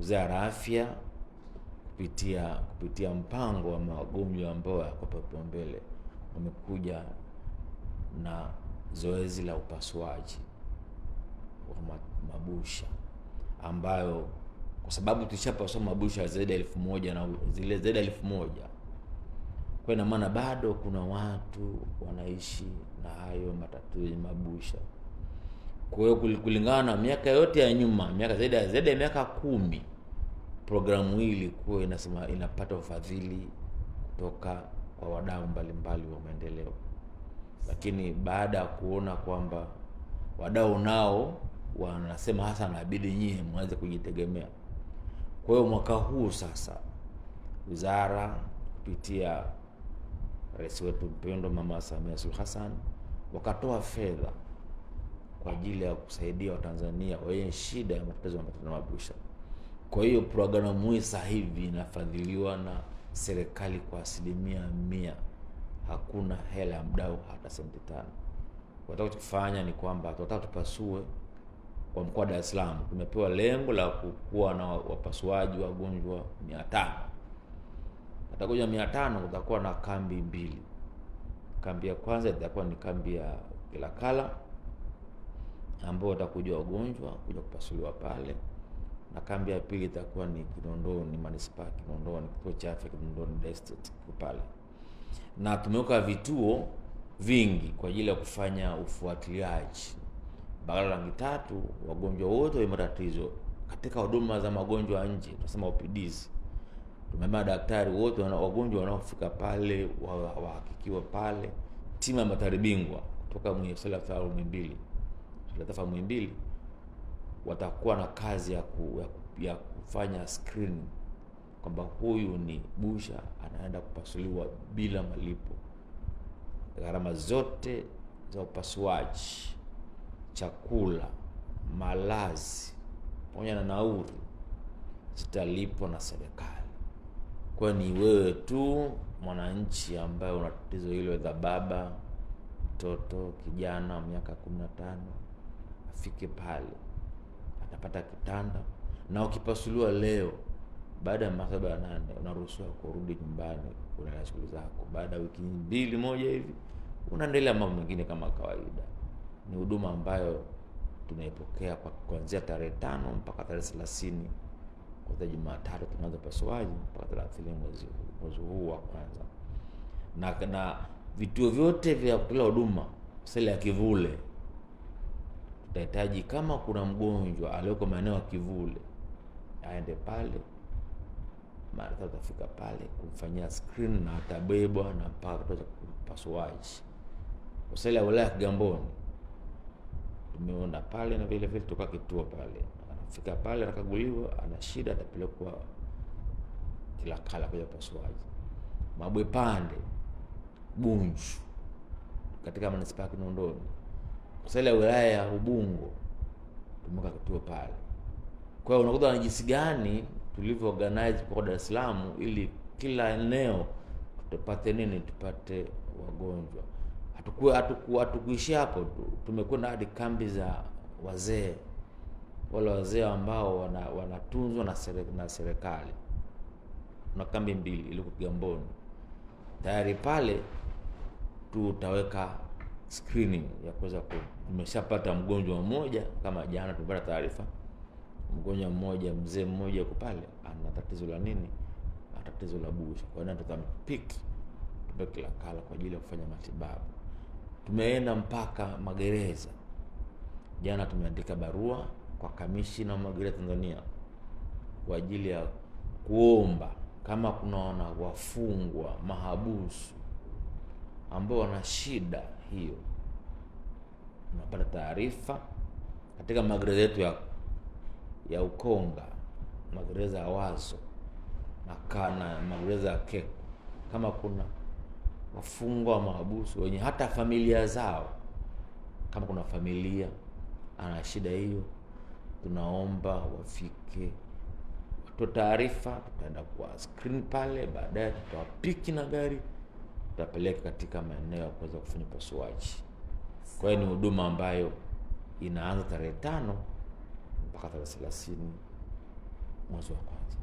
Wizara ya Afya kupitia mpango wa magonjwa ambayo yako kipaumbele wamekuja na zoezi la upasuaji wa mabusha, ambayo kwa sababu tushapasua mabusha zaidi ya 1000 na zile zaidi ya 1000, kwa ina maana bado kuna watu wanaishi na hayo matatizo ya mabusha. Kwa hiyo kulingana na miaka yote ya nyuma, miaka zaidi ya miaka 10, programu hii ilikuwa inasema inapata ufadhili kutoka kwa wadau mbalimbali wa maendeleo. Lakini baada ya kuona kwamba wadau nao wanasema hasa inabidi nyie mwanze kujitegemea. Kwa hiyo mwaka huu sasa wizara kupitia rais wetu mpendwa Mama Samia Suluhu Hassan wakatoa fedha kwa ajili ya kusaidia Watanzania wenye shida ya matatizo ya mabusha. Kwa hiyo programu hii sasa hivi inafadhiliwa na serikali kwa 100%. Hakuna hela ya mdau hata senti 5. Watakachofanya ni kwamba tunataka tupasue kwa mkoa wa Dar es Salaam. Tumepewa lengo la kuwa na wapasuaji wagonjwa 500. Watakuja 500, kutakuwa na kambi mbili. Kambi ya kwanza itakuwa ni kambi ya Kilakala ambao watakuja wagonjwa kuja kupasuliwa pale, na kambi ya pili itakuwa ni Kinondoni, manispaa Kinondoni, kituo cha afya Kinondoni district pale. Na tumeweka vituo vingi kwa ajili ya kufanya ufuatiliaji. Baada ya rangi tatu, wagonjwa wote wenye matatizo katika huduma za magonjwa ya nje, tunasema OPDs. Tumeambia daktari wote wagonjwa wanaofika pale wahakikiwe pale. Timu ya madaktari bingwa kutoka hospitali ya Taifa Muhimbili, hospitali ya Taifa Muhimbili watakuwa na kazi ya kufanya screening kwamba huyu ni busha anaenda kupasuliwa bila malipo. Gharama zote za upasuaji, chakula, malazi pamoja na nauli zitalipwa na serikali. Kwa ni wewe tu mwananchi ambaye una tatizo hilo la baba, mtoto, kijana miaka 15 afike pale atapata kitanda, na ukipasuliwa leo baada ya masaa 8 unaruhusiwa kurudi nyumbani kuendelea shughuli zako. Baada ya wiki mbili moja hivi unaendelea mambo mengine kama kawaida. Ni huduma ambayo tunaipokea kuanzia tarehe 5 mpaka tarehe 30. Kuanzia Jumatatu tunaanza upasuaji mpaka 30 mwezi huu wa kwanza. Na vituo vyote vya kutolea huduma hospitali ya Kivule, tutahitaji kama kuna mgonjwa aliyoko maeneo ya Kivule aende pale, mara atafika pale kumfanyia screen na atabebwa na mpaka kituo cha upasuaji. Hospitali ya wilaya ya Kigamboni tumeona pale, na vile vile tuka kituo pale, anafika pale anakaguliwa, ana shida atapelekwa Kilakala kwa upasuaji. Mabwepande, Bunju katika manispaa ya Kinondoni, hospitali ya wilaya ya Ubungo tumeweka kituo pale. Kwa hiyo unakuta ni jinsi gani tulivyo organize kwa Dar es Salaam ili kila eneo tupate nini, tupate wagonjwa. Hatukuishia hapo tu, tumekwenda hadi kambi za wazee, wale wazee ambao wanatunzwa na serikali. Kuna kambi mbili iliko Kigamboni. Tayari pale tutaweka screening ya kuweza tumeshapata mgonjwa mmoja, kama jana tumepata taarifa mgonjwa mmoja, mzee mmoja yuko pale ana tatizo la nini? Ana tatizo la busha. Kwa hiyo tutampick tupeke Kilakala kwa ajili ya kufanya matibabu. Tumeenda mpaka magereza. Jana tumeandika barua kwa kamishna wa magereza Tanzania kwa ajili ya kuomba kama kuna wafungwa mahabusu ambao wana shida hiyo, tunapata taarifa katika magereza yetu ya Ukonga, magereza ya Wazo na Kana, magereza ya Keko, kama kuna wafungwa wa mahabusu wenye hata familia zao, kama kuna familia ana shida hiyo, tunaomba wafike watoe taarifa. Tutaenda kwa screen pale, baadaye tutawapiki na gari tutapeleka katika maeneo ya kuweza kufanya upasuaji. Kwa hiyo ni huduma ambayo inaanza tarehe 5 mpaka tarehe 30 mwezi wa kwanza.